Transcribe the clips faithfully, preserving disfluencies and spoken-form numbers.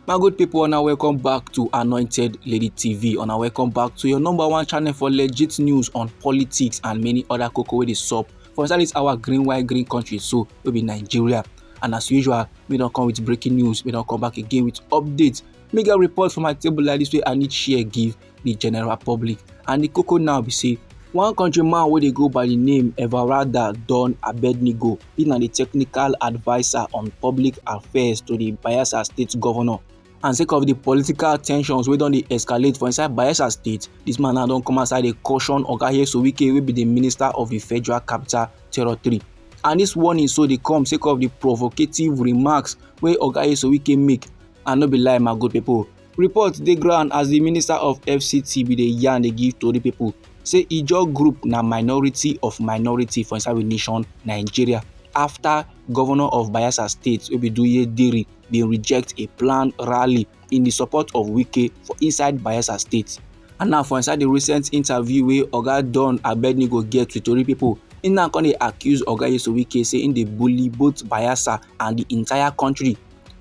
My good people, una welcome back to Anointed Lady T V. Una welcome back to your number one channel for legit news on politics and many other koko wey dey sup for inside this our green white green country so wey be Nigeria. And as usual, we don come with breaking news. We don come back again with updates. Make a report for my table like this way I need share give the general public. And the koko now be say one countryman wey dey go by the name Everada Don Abednego, he na the technical adviser on public affairs to the Bayelsa State governor. And sake of the political tensions wey don dey escalate for inside Bayelsa State, this man now don come outside dey caution Oga Nyesom Wike wey be the minister of the Federal Capital Territory. And this warning so dey come sake of the provocative remarks wey Oga Nyesom Wike make. And no be lie, my good people. Report dey ground as the minister of F C T be dey yarn dey give tori people say Ijaw group na minority of minority for inside we nation Nigeria after governor of Bayelsa State wey be Douye Diri bin reject a planned rally in the support of Wike for inside Bayelsa State. And now for inside the recent interview wey Oga Don Abednego get with tori people, he now come dey accuse Oga Nyesom Wike say he dey bully both Bayelsa and the entire country.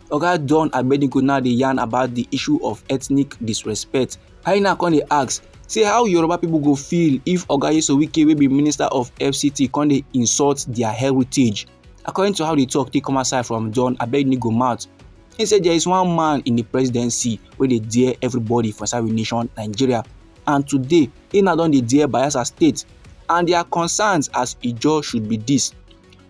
Oga Don Abednego now dey yarn about the issue of ethnic disrespect. How he now come dey ask say how Yoruba people go feel if Oga Nyesom Wike wey be minister of F C T come dey insult their heritage. According to how the talk take come outside from Don Abednego mouth, he say there is one man in the presidency wey dey dare everybody for inside we nation Nigeria, and today he now don dey dare Bayelsa State, and their concerns as Ijaw should be this.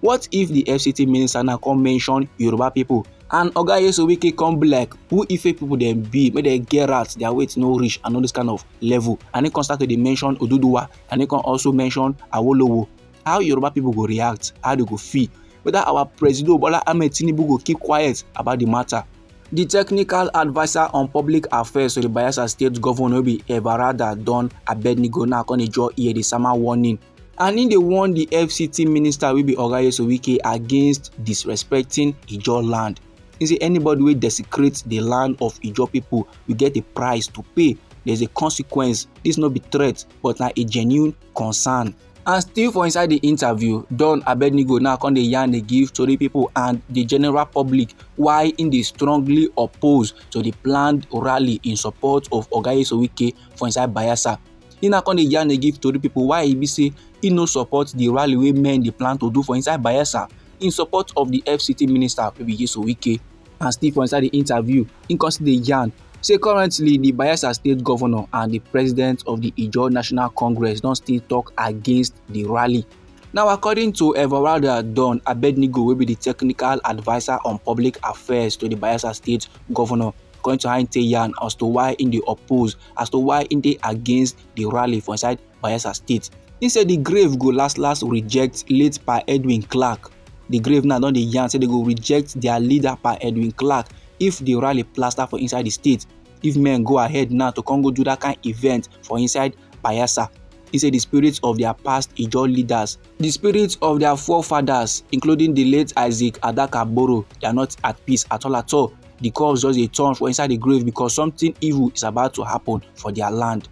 What if the F C T minister now come mention Yoruba people and Oga Nyesom Wike come be like, who Ife people dem be, make dem get rat, their weight no reach and all this kind of level, and he come start to dey mention Oduduwa and he come also mention Awolowo. How Yoruba people go react, how they go feel, whether our Presido Bola Ahmed Tinubu go keep quiet about the matter. The technical adviser on public affairs to the Bayelsa State governor wey be Everada Don Abednego now come dey draw ear dey sama warning. And he dey warn the F C T minister wey be Oga Nyesom Wike against disrespecting Ijaw land. He say anybody wey desecrate the land of Ijaw people will get a price to pay. There's a consequence. This no be threat, but na a genuine concern. And still for inside the interview, Don Abednego now come dey yarn dey give tori people and the general public why he dey strongly oppose to the planned rally in support of Oga Nyesom Wike for inside Bayelsa. He now come dey yarn dey give tori people why he be say he no support the rally wey men dey plan to do for inside Bayelsa in support of the F C T minister wey be Nyesom Wike. And still for inside the interview, he come still dey yarn say currently the Bayelsa State governor and the president of the Ijaw National Congress don still talk against the rally. Now, according to Everada Don Abednego, wey be the technical adviser on public affairs to the Bayelsa State governor, according to how he take yarn as to why he dey oppose, as to why he dey against the rally for inside Bayelsa State, he say the grave go last last reject late Pa Edwin Clark. The grave now don dey yarn say they go reject their leader Pa Edwin Clark if the rally plaster for inside the state. If men go ahead now to come go do that kind event for inside Bayelsa, he say the spirits of their past Ijaw leaders, the spirits of their forefathers, including the late Isaac Adaka Boro, they are not at peace at all at all. The curves just dey turn for inside the grave because something evil is about to happen for their land.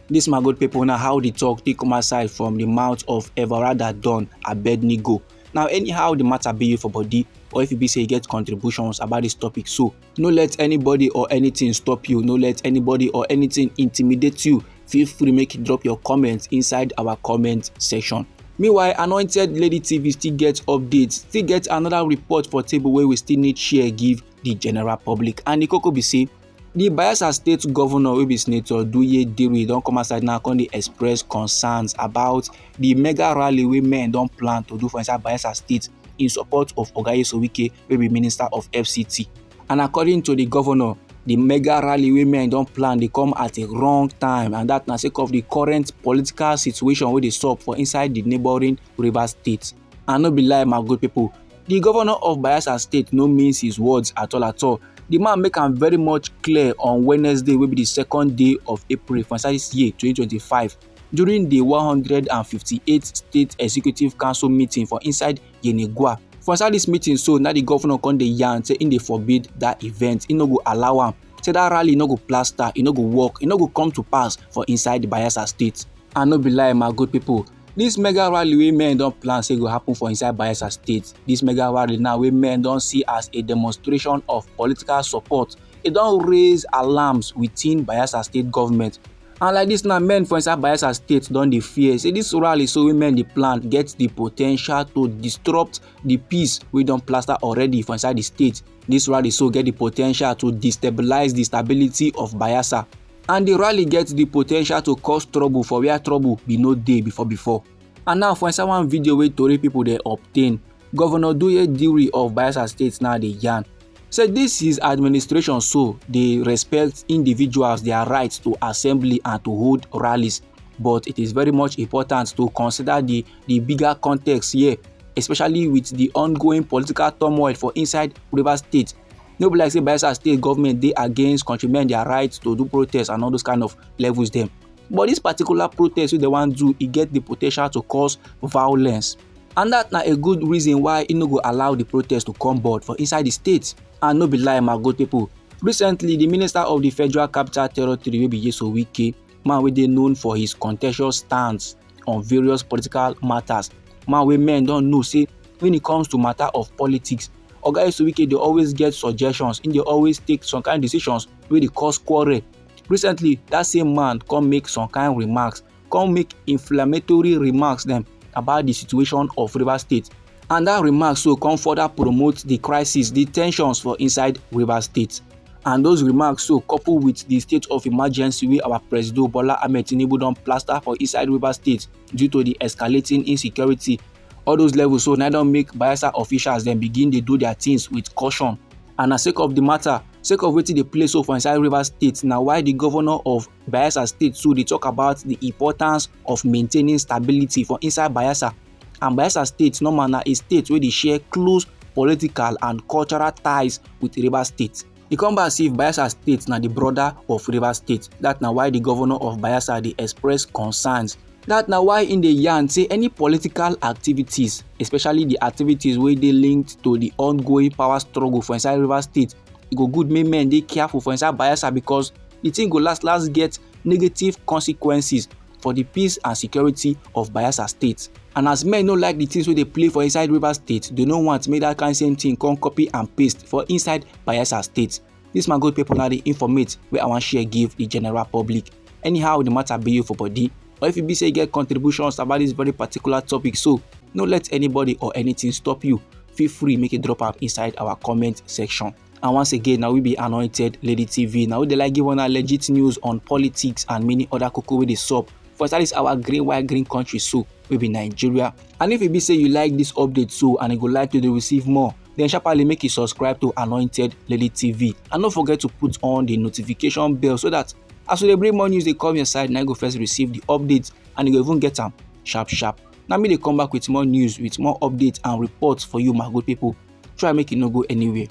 This, my good people, now how the talk take come outside from the mouth of Everada Don Abednego. Now, anyhow the matter be you for body, or if you be say you get contributions about this topic, so no let anybody or anything stop you. No let anybody or anything intimidate you. Feel free make you drop your comments inside our comment section. Meanwhile, Anointed Lady T V still get updates, still get another report for table where we still need share give the general public. And the koko be say, the Bayelsa State governor wey be Senator Douye Diri don come outside now come dey express concerns about the mega rally wey men don plan to do for inside Bayelsa State in support of Oga Nyesom Wike wey be minister of F C T. And according to the governor, the mega rally wey men don plan dey come at a wrong time, and that na sake of the current political situation wey dey sup for inside the neighbouring Rivers State. And no be lie, my good people, the governor of Bayelsa State no mince his words at all at all. The man make am very much clear on Wednesday wey be the second day of April for inside this year twenty twenty-five, during the one hundred and fifty-eight State Executive Council meeting for inside Yenagoa. For inside this meeting so, now the governor come dey yarn say he dey forbid that event, he no go allow am. Say that rally no go plaster, e no go work, e no go come to pass for inside Bayelsa State. And no be lie, my good people, this mega rally wey men don plan say go happen for inside Bayelsa State, this mega rally now wey men don see as a demonstration of political support e don raise alarms within Bayelsa State government. And like this now, men for inside Bayelsa State don dey fear say this rally so wey men dey plan get the potential to disrupt the peace wey don plaster already for inside the state. This rally so get the potential to destabilize the stability of Bayelsa. And the rally get the potential to cause trouble for where trouble be no dey before before. And now for inside one video wey tori people dey obtain, Governor Duye Diri of Bayelsa State now dey yarn say this his administration so dey respect individuals their right to assembly and to hold rallies, but it is very much important to consider the the bigger context here, especially with the ongoing political turmoil for inside Rivers State. No be like say Bayelsa State government dey against countrymen their right to do protest and all those kind of levels dem, but this particular protest wey dem wan do, e get the potential to cause violence. And that na a good reason why e no go allow the protest to come board for inside the state. And no be lie, my good people, recently the minister of the Federal Capital Territory wey be Nyesom Wike, man wey dey known for his contentious stance on various political matters, man wey men don know say when it comes to matter of politics, Oga Nyesom Wike dey always get suggestions, he dey always take some kind decisions wey dey cause quarrel. Recently, that same man come make some kind remarks, come make inflammatory remarks dem about the situation of Rivers State. And that remark so come further promote the crisis, the tensions for inside Rivers State. And those remarks so coupled with the state of emergency wey our Presido Bola Ahmed Tinubu don plaster for inside Rivers State due to the escalating insecurity, all those levels so na don make Bayelsa officials dem begin dey do their things with caution. And na sake of the matter, sake of wetin dey play so for inside Rivers State, na why the governor of Bayelsa State so dey talk about the importance of maintaining stability for inside Bayelsa. And Bayelsa State normal na a state wey dey share close political and cultural ties with Rivers State. E come be as if Bayelsa State na the brother of Rivers State. That na why the governor of Bayelsa dey express concerns. That na why im dey yarn say any political activities, especially the activities wey dey linked to the ongoing power struggle for inside Rivers State, e go good make men dey careful for inside Bayelsa, because the thing go last last get negative consequences for the peace and security of Bayelsa State. And as men no like the things wey dey play for inside Rivers State, they no want make that kind same thing come copy and paste for inside Bayelsa State. This, my good people, na the informate wey I wan share give the general public. Anyhow the matter be you for body, or if e be say you get contributions about this very particular topic so, no let anybody or anything stop you. Feel free make you drop am inside our comment section. And once again, na we be Anointed Lady T V. Na we dey like give una legit news on politics and many other koko wey dey sup for inside this our green white green country so, wey be Nigeria. And if e be say you like this update so and you go like to dey receive more, then sharply make you subscribe to Anointed Lady T V. And no forget to put on the notification bell so that as we dey bring more news dey come your side, na you go first receive the update and you go even get am sharp sharp. Na me dey come back with more news, with more updates and reports for you, my good people. Try make you no go anywhere.